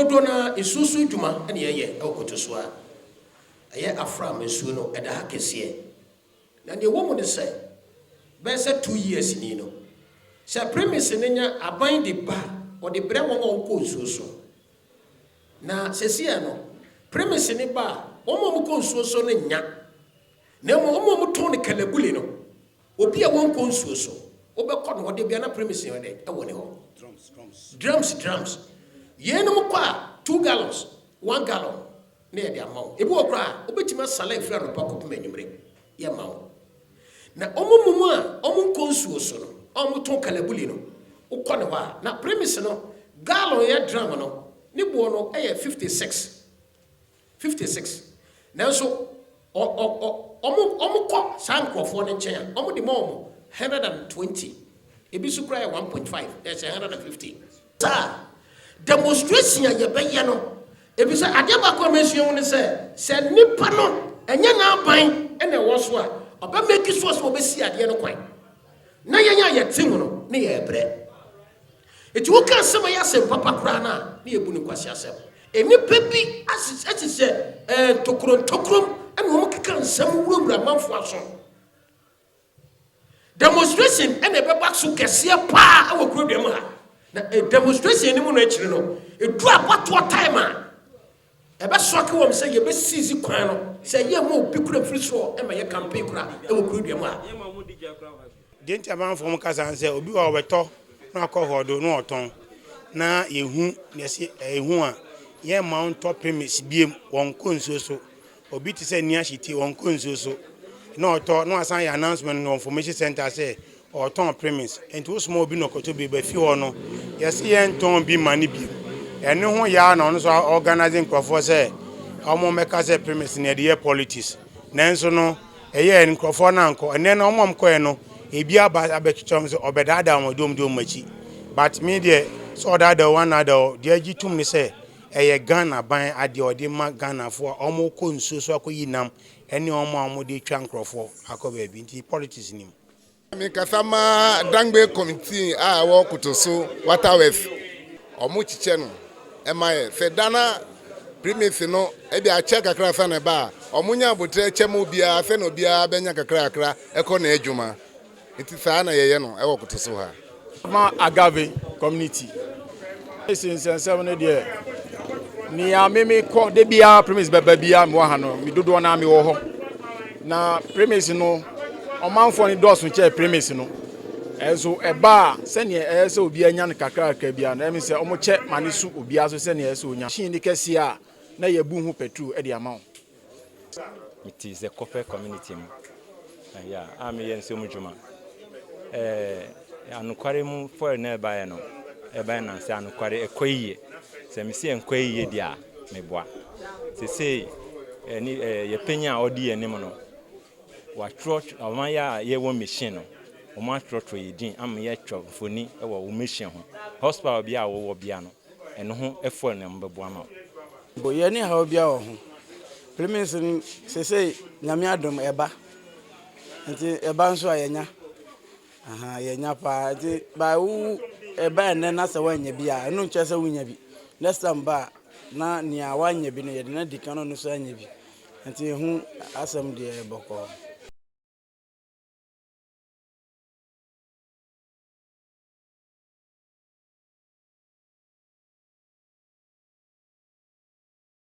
Dodoɔ no ara nsuo so adwuma na yɛyɛ wɔ Kotosoa. Ɛyɛ Afram nsuo no, ɛda ha kɛseɛ. Na deɛ ɛwɔ mu ne sɛ, bɛyɛ sɛ 2 years ni no, sɛ premix no nya aban de ba, ɔde brɛ wɔn a wɔkɔ nsuo so. Na seesei no, premix no ba a, wɔn a wɔkɔ nsuo so no nya. Na mmom wɔn a wɔtɔn no kalabule no, obi a wɔnkɔ nsuo so, wobɛkɔ no hɔ de bia na premix no de ɛwɔ ne hɔ. Drums, drums. Yeinom kɔ a, 2 gallons, 1 gallon na yɛde ama wo. Ebi wɔ koraa a, wobɛtumi asala efiri anɔpa kɔpem anwummere, yɛma wo. Na wɔn mu a wɔn nkɔ nsuo so no, a wɔtɔn kalabule no, wokɔ ne hɔ a, na premix no, gallon yɛ drum no, ne boɔ no yɛ 56. 56. Nanso, ɔ ɔ ɔ ɔmo ɔmo kɔ saa nkurɔfoɔ no nkyɛn a, ɔmo de ma wɔn 120. Ebi nso koraa yɛ 1.5, ɛsɛ 150. Saa demonstration a yɛbɛyɛ no, ebi sɛ adeɛ baako a mɛsua ho ne sɛ, sɛ nipa no ɛnyɛ n'aban ɛna ɛwɔ so a, ɔbɛ make sure sɛ ɔbɛsi adeɛ no kwan. Na yɛn a yɛte mu no, ne yɛ brɛ. Eti woka asɛm a ɛyɛ asɛm papa koraa no a, ne yɛbu no nkwasi asɛm. Nnipa bi ahyehyɛ ntokuro ntokurom ɛna wɔn keka nsɛm wurawura amanfoɔ aso. Demonstration ɛna ɛbɛba so kɛseɛ paa ɛwɔ kuro mu ha. Na demonstration no mu no akyiri no, edu abatoɔ time a, ɛbɛsɔke wɔn sɛ yɛbɛsisi kwan no sɛ yɛ ma obi kura firi soɔ ɛma yɛ campaign kura ɛwɔ kuro mu ha. Deɛ nti amanfoɔ mu kasa sɛ obi wɔ ɔbɛtɔ na akɔ hɔ do na ɔtɔn na yɛhu yɛsi ɛhu a, yɛn ma ntɔ premix biem, wɔn kɔ nsuo so. Obi te sɛ nia hyiti, wɔn kɔ nsuo so na ɔtɔ na wasan yɛ announcement wɔ information center sɛ ɔtɔn premix. Nti wosoma obi na ɔkɔtɔ bi bɛfi hɔ no, yɛsi yɛn tɔn bi ma ne biem. Ɛno ho yaa na ɔno nso organize nkurɔfoɔ sɛ ɔmo mmɛka sɛ premix na yɛde yɛ politics. Nanso no ɛyɛ nkurɔfoɔ no ankɔ. Ɛnɛ no ɔmo a ɔmkɔɛ no, ebi aba abɛkyekyɛ wɔn sɛ ɔbɛdaadaa wɔn de wɔn de wɔn akyi, but me deɛ, sɛ ɔdaadaa wɔn anaadaa wɔn deɛ, agye tum ne sɛ ɛyɛ Ghana ban adeɛ ɔde ma Ghanafoɔ a wɔn kɔ nsuo so akɔyi nam ɛne wɔn a wɔde twa nkurɔfoɔ akɔ baabi. Nti politics nim. Mekasa ma Dangbe committee a ɛwɔ Kotoso Waterworks. Ɔmo kyekyɛ no ɛma yɛ sɛ dana premix no ɛde akyɛ kakra sa ne ba a, ɔmo nya abotire kyɛ ma obiara sɛ na obiara bɛnya kakra kakra ɛkɔ n'adwuma. Nti saa na yɛyɛ no ɛwɔ Kotoso ha. Ma Agave community esi nsɛnsɛm no deɛ, nea meme kɔ de biara, premix bɛba biara mewɔ ha no, me dodoɔ naa mewɔ hɔ. Na premix no, ɔmanfoɔ no dɔɔso kyɛɛ premix no. Ɛnso ɛba a, sɛnea ɛyɛ sɛ obi anya no kakra kakra biara no, ɛmi sɛ ɔmo kyɛ ma ne so obiara so sɛnea ɛyɛ sɛ onya machine ne kɛseɛ a na yɛbu ho petrol ɛde ama wo. Mete sɛ kɔfɛ community mu yeah, a meyɛ nsuo mu dwuma. Anokware mu fuel na ɛbaeɛ no, ɛbaeɛ na sɛ anokware ɛkɔ yie. Sɛ mesi ɛnkɔ yie deɛ a, meboa. Sesei ɛne yɛpanyin a ɔdi yɛn anim no, watwerɛ ɔman yɛ a yɛwɔ machine no, wɔn atwerɛtwerɛ yɛ din ama yɛatwa mfoni wɔ wo machine ho. Hospital bi a wɔwɔ bia no, ɛno ho fuel na wɔbɛboa ma wo. Bo yɛ ne haw bia wɔ ho. Premix no sesei, Nyame adom, ɛba. Nti ɛba nso a, yɛnya. Aha, yɛnya paa. Nti ba wo ɛba ɛnɛ na sɛ woanya bi a, ɛno nkyerɛ sɛ wonya bi. Next time ba a, na nea woanya bi no, yɛde no adi kan no nso anya bi. Nti ɛho asɛm deɛ, bɔkɔɔ.